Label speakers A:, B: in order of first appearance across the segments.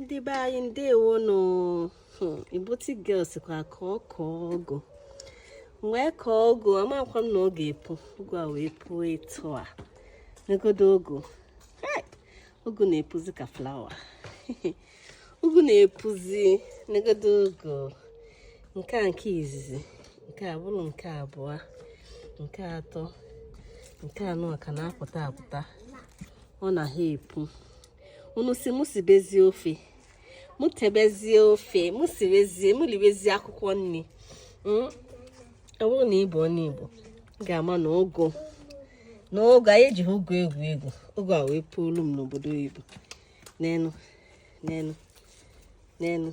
A: Ndị be anyị, ndewonụ. Igbotic girl sịkwa ka ọ kọọ ụgụ. Wee kọọ ụgụ, amakwa m na ọ ga-epu. Ụgụ a wee puo etu a. Negodo ụgụ. Ụgụ na-epuzi ka flower. Ụgụ na-epuzi. Negodo ụgụ. Nke a nke izizi, nke a bụrụ nke abụọ, nke atọ, nke anọ ka na-apụta apụta. Ọ na ha epu. Unu si mụ sibezie ofe, mụ tebezie ofe, mụ sibezie, mụ libezie akwụkwọ nri. Ọ bụrụ na ị bụ onye Igbo, ị ga-ama na ụgụ na ụgụ anyị ejighị ụgụ egwu egwu. Ụgụ a wee puolu m n'obodo oyibo. N'enu, n'enu, n'enu,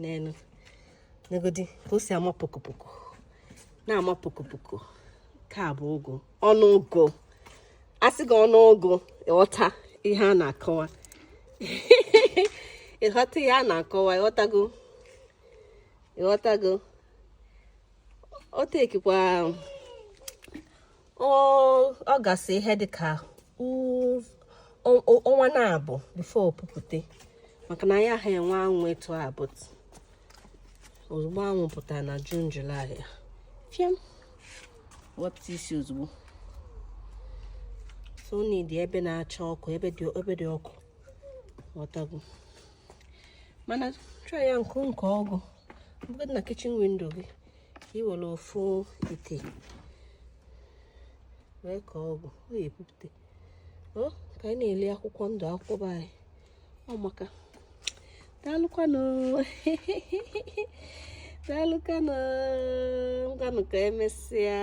A: n'enu, negodi ka o si ama pokopoko, na-ama pokopoko. Nke a bụ ụgụ, ọnụ ụgụ. A sị gị ọnụ ụgụ, ịghọta ihe a na-akọwa, ịghọta ihe a na-akọwa, ịghọtago, ịghọtago. O tekikwa ọ gasị ihe dịka ọnwa na-abụ before o pupute, maka na ya ha enwe anwụ etu a, but ozugbo anwụ pụtara na June, July, fiam, wepụta isi ozugbo. So need ebe na-acha ọkụ, ebe dị ọkụ, ghọtago. Mana try ya nke nke ọgụ bụgodị na kitchen window gị, ka ị were ofu ite wee kọọ ọgụ, ọ ga-epupụte. Ọ ka anyị na-eli akwụkwọ ndụ, akwụkwọ be anyị. Ọ maka. Daalụkwanụ, daalụkwanụ. Ngwanụ, ka emesịa.